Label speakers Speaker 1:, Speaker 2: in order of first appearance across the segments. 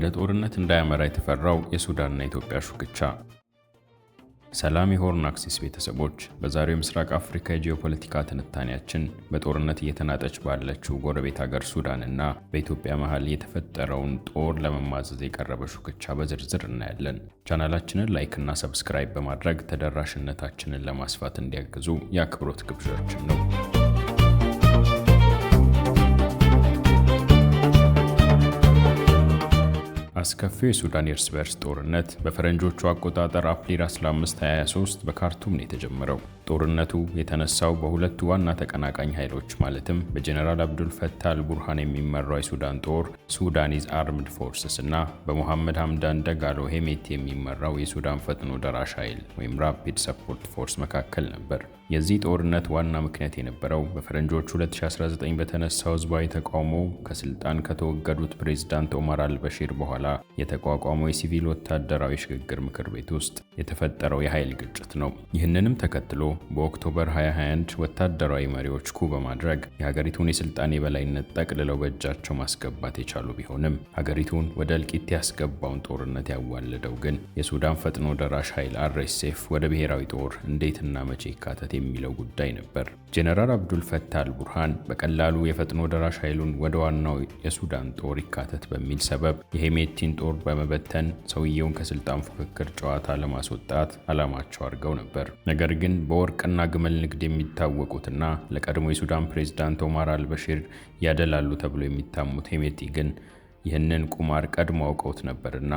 Speaker 1: ወደ ጦርነት እንዳያመራ የተፈራው የሱዳንና የኢትዮጵያ ሹክቻ። ሰላም የሆርን አክሲስ ቤተሰቦች፣ በዛሬው የምስራቅ አፍሪካ የጂኦፖለቲካ ትንታኔያችን በጦርነት እየተናጠች ባለችው ጎረቤት ሀገር ሱዳንና በኢትዮጵያ መሀል የተፈጠረውን ጦር ለመማዘዝ የቀረበ ሹክቻ በዝርዝር እናያለን። ቻናላችንን like እና subscribe በማድረግ ተደራሽነታችንን ለማስፋት እንዲያግዙ የአክብሮት ግብዣችን ነው። አስከፊው የሱዳን የእርስ በርስ ጦርነት በፈረንጆቹ አቆጣጠር አፕሪል 15 2023 በካርቱም ነው የተጀመረው። ጦርነቱ የተነሳው በሁለቱ ዋና ተቀናቃኝ ኃይሎች ማለትም በጀነራል አብዱል ፈታህ አልቡርሃን የሚመራው የሱዳን ጦር Sudanese Armed Forces እና በሞሐመድ ሐምዳን ደጋሎ ሄሜቲ የሚመራው የሱዳን ፈጥኖ ደራሽ ኃይል ወይም Rapid Support Force መካከል ነበር። የዚህ ጦርነት ዋና ምክንያት የነበረው በፈረንጆቹ 2019 በተነሳው ህዝባዊ ተቃውሞ ከስልጣን ከተወገዱት ፕሬዝዳንት ኦማር አልበሺር በኋላ የተቋቋመው የሲቪል ወታደራዊ ሽግግር ምክር ቤት ውስጥ የተፈጠረው የኃይል ግጭት ነው። ይህንንም ተከትሎ በ October 2021 ወታደራዊ መሪዎች coup በማድረግ የሀገሪቱን የስልጣን የበላይነት ጠቅልለው በእጃቸው ማስገባት የቻሉ ቢሆንም፣ ሀገሪቱን ወደ እልቂት ያስገባውን ጦርነት ያዋለደው ግን የሱዳን ፈጥኖ ደራሽ ኃይል RSF ወደ ብሔራዊ ጦር እንዴትና መቼ ይካተት የሚለው ጉዳይ ነበር። ጄኔራል አብዱል ፈታህ አልቡርሃን በቀላሉ የፈጥኖ ደራሽ ኃይሉን ወደ ዋናው የሱዳን ጦር ይካተት በሚል ሰበብ የሄሜቲን ጦር በመበተን ሰውየውን ከስልጣን ፉክክር ጨዋታ ለማስወጣት ዓላማቸው አድርገው ነበር። ነገር ግን በወርቅና ግመል ንግድ የሚታወቁትና ለቀድሞ የሱዳን ፕሬዝዳንት ኦማር አልበሺር ያደላሉ ተብሎ የሚታሙት ሄሜቲ ግን ይህንን ቁማር ቀድሞ አውቀውት ነበርና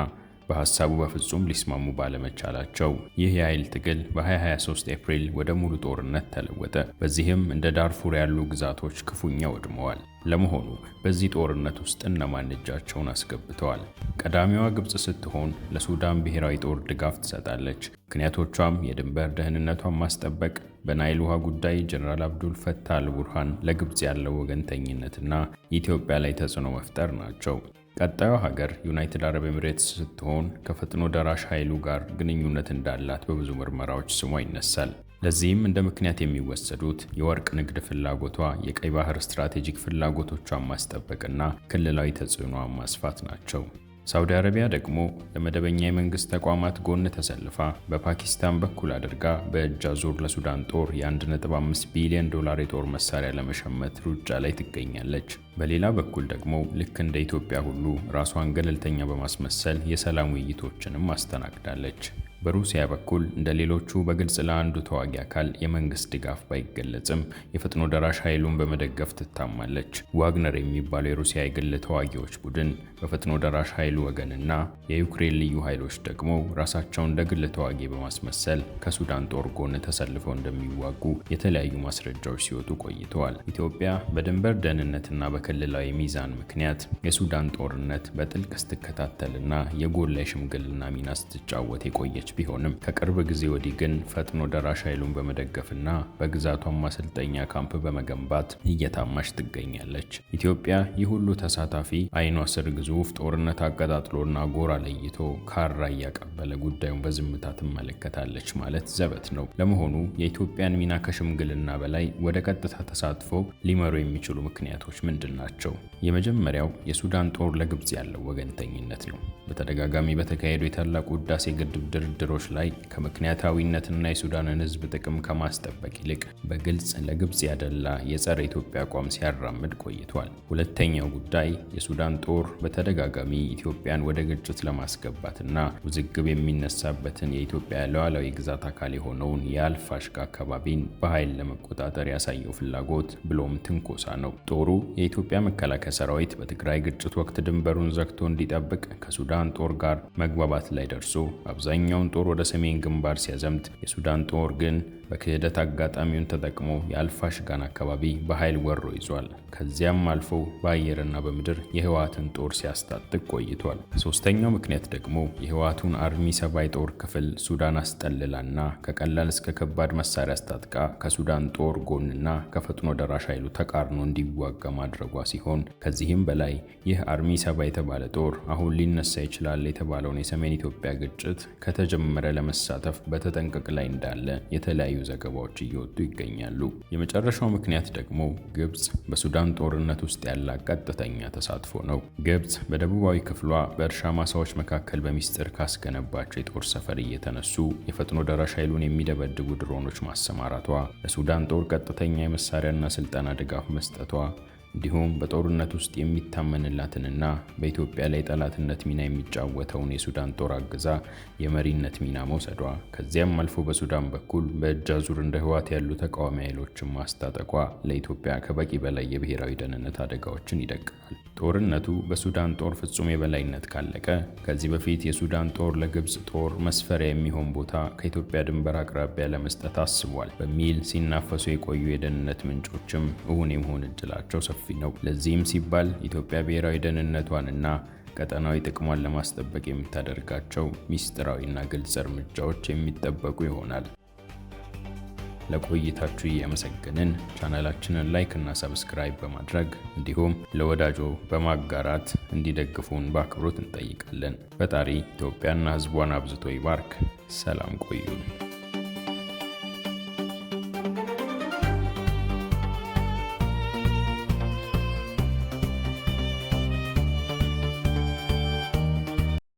Speaker 1: በሀሳቡ በፍጹም ሊስማሙ ባለመቻላቸው ይህ የኃይል ትግል በ2023 ኤፕሪል ወደ ሙሉ ጦርነት ተለወጠ። በዚህም እንደ ዳርፉር ያሉ ግዛቶች ክፉኛ ወድመዋል። ለመሆኑ በዚህ ጦርነት ውስጥ እነማን እጃቸውን አስገብተዋል? ቀዳሚዋ ግብጽ ስትሆን ለሱዳን ብሔራዊ ጦር ድጋፍ ትሰጣለች። ምክንያቶቿም የድንበር ደህንነቷን ማስጠበቅ፣ በናይል ውሃ ጉዳይ ጀነራል አብዱል ፈታህ አልቡርሃን ለግብጽ ያለው ወገንተኝነትና ኢትዮጵያ ላይ ተጽዕኖ መፍጠር ናቸው። ቀጣዩ ሀገር ዩናይትድ አረብ ኤሚሬትስ ስትሆን ከፈጥኖ ደራሽ ኃይሉ ጋር ግንኙነት እንዳላት በብዙ ምርመራዎች ስሟ ይነሳል። ለዚህም እንደ ምክንያት የሚወሰዱት የወርቅ ንግድ ፍላጎቷ፣ የቀይ ባህር ስትራቴጂክ ፍላጎቶቿን ማስጠበቅና ክልላዊ ተጽዕኖዋን ማስፋት ናቸው። ሳውዲ አረቢያ ደግሞ ለመደበኛ የመንግስት ተቋማት ጎን ተሰልፋ በፓኪስታን በኩል አድርጋ በእጅ አዙር ለሱዳን ጦር የ1.5 ቢሊዮን ዶላር የጦር መሳሪያ ለመሸመት ሩጫ ላይ ትገኛለች። በሌላ በኩል ደግሞ ልክ እንደ ኢትዮጵያ ሁሉ ራሷን ገለልተኛ በማስመሰል የሰላም ውይይቶችንም አስተናግዳለች። በሩሲያ በኩል እንደ ሌሎቹ በግልጽ ለአንዱ ተዋጊ አካል የመንግስት ድጋፍ ባይገለጽም የፈጥኖ ደራሽ ኃይሉን በመደገፍ ትታማለች። ዋግነር የሚባለው የሩሲያ የግል ተዋጊዎች ቡድን በፈጥኖ ደራሽ ኃይሉ ወገንና የዩክሬን ልዩ ኃይሎች ደግሞ ራሳቸውን እንደ ግል ተዋጊ በማስመሰል ከሱዳን ጦር ጎን ተሰልፈው እንደሚዋጉ የተለያዩ ማስረጃዎች ሲወጡ ቆይተዋል። ኢትዮጵያ በድንበር ደህንነትና በክልላዊ ሚዛን ምክንያት የሱዳን ጦርነት በጥልቅ ስትከታተልና የጎላ የሽምግልና ሚና ስትጫወት የቆየች ቢሆንም፣ ከቅርብ ጊዜ ወዲህ ግን ፈጥኖ ደራሽ ኃይሉን በመደገፍና በግዛቷን ማሰልጠኛ ካምፕ በመገንባት እየታማች ትገኛለች። ኢትዮጵያ ይህ ሁሉ ተሳታፊ አይኗ ስር ግዙፍ ጦርነት አቀጣጥሎና ጎራ ለይቶ ካራ እያቀበለ ጉዳዩን በዝምታ ትመለከታለች ማለት ዘበት ነው። ለመሆኑ የኢትዮጵያን ሚና ከሽምግልና በላይ ወደ ቀጥታ ተሳትፎ ሊመሩ የሚችሉ ምክንያቶች ምንድን ናቸው? የመጀመሪያው የሱዳን ጦር ለግብጽ ያለው ወገንተኝነት ነው። በተደጋጋሚ በተካሄዱ የታላቁ ህዳሴ ግድብ ድርድሮች ላይ ከምክንያታዊነትና የሱዳንን ህዝብ ጥቅም ከማስጠበቅ ይልቅ በግልጽ ለግብጽ ያደላ የጸረ ኢትዮጵያ አቋም ሲያራምድ ቆይቷል። ሁለተኛው ጉዳይ የሱዳን ጦር በተደጋጋሚ ኢትዮጵያን ወደ ግጭት ለማስገባትና ውዝግብ የሚነሳበትን የኢትዮጵያ ሉዓላዊ ግዛት አካል የሆነውን የአልፋሽጋ አካባቢን በኃይል ለመቆጣጠር ያሳየው ፍላጎት ብሎም ትንኮሳ ነው። ጦሩ የኢትዮጵያ መከላከያ ሰራዊት በትግራይ ግጭት ወቅት ድንበሩን ዘግቶ እንዲጠብቅ ከሱዳን ጦር ጋር መግባባት ላይ ደርሶ አብዛኛውን ጦር ወደ ሰሜን ግንባር ሲያዘምት፣ የሱዳን ጦር ግን በክህደት አጋጣሚውን ተጠቅሞ የአልፋሽጋን አካባቢ በኃይል ወሮ ይዟል። ከዚያም አልፎ በአየርና በምድር የህወሓትን ጦር ሲያስታጥቅ ቆይቷል። ሶስተኛው ምክንያት ደግሞ የህወሓቱን Army 70 የጦር ክፍል ሱዳን አስጠልላና ከቀላል እስከ ከባድ መሳሪያ አስታጥቃ ከሱዳን ጦር ጎንና ከፈጥኖ ደራሽ ኃይሉ ተቃርኖ እንዲዋጋ ማድረጓ ሲሆን፣ ከዚህም በላይ ይህ Army 70 የተባለ ጦር አሁን ሊነሳ ይችላል የተባለውን የሰሜን ኢትዮጵያ ግጭት ከተጀመረ ለመሳተፍ በተጠንቀቅ ላይ እንዳለ የተለያዩ የተለያዩ ዘገባዎች እየወጡ ይገኛሉ። የመጨረሻው ምክንያት ደግሞ ግብፅ በሱዳን ጦርነት ውስጥ ያላት ቀጥተኛ ተሳትፎ ነው። ግብፅ በደቡባዊ ክፍሏ በእርሻ ማሳዎች መካከል በሚስጥር ካስገነባቸው የጦር ሰፈር እየተነሱ የፈጥኖ ደራሽ ኃይሉን የሚደበድቡ ድሮኖች ማሰማራቷ፣ ለሱዳን ጦር ቀጥተኛ የመሳሪያና ስልጠና ድጋፍ መስጠቷ፣ እንዲሁም በጦርነት ውስጥ የሚታመንላትንና በኢትዮጵያ ላይ ጠላትነት ሚና የሚጫወተውን የሱዳን ጦር አግዛ የመሪነት ሚና መውሰዷ፣ ከዚያም አልፎ በሱዳን በኩል በእጅ አዙር እንደ ህወሓት ያሉ ተቃዋሚ ኃይሎችን ማስታጠቋ ለኢትዮጵያ ከበቂ በላይ የብሔራዊ ደህንነት አደጋዎችን ይደቅናል። ጦርነቱ በሱዳን ጦር ፍጹም የበላይነት ካለቀ፣ ከዚህ በፊት የሱዳን ጦር ለግብፅ ጦር መስፈሪያ የሚሆን ቦታ ከኢትዮጵያ ድንበር አቅራቢያ ለመስጠት አስቧል በሚል ሲናፈሱ የቆዩ የደህንነት ምንጮችም እውን የመሆን እድላቸው ሰፊ ነው። ለዚህም ሲባል ኢትዮጵያ ብሔራዊ ደህንነቷንና ቀጠናዊ ጥቅሟን ለማስጠበቅ የምታደርጋቸው ሚስጥራዊና ግልጽ እርምጃዎች የሚጠበቁ ይሆናል። ለቆይታችሁ እያመሰገንን ቻናላችንን like እና subscribe በማድረግ እንዲሁም ለወዳጆ በማጋራት እንዲደግፉን በአክብሮት እንጠይቃለን። ፈጣሪ ኢትዮጵያና ሕዝቧን አብዝቶ ይባርክ። ሰላም ቆዩን።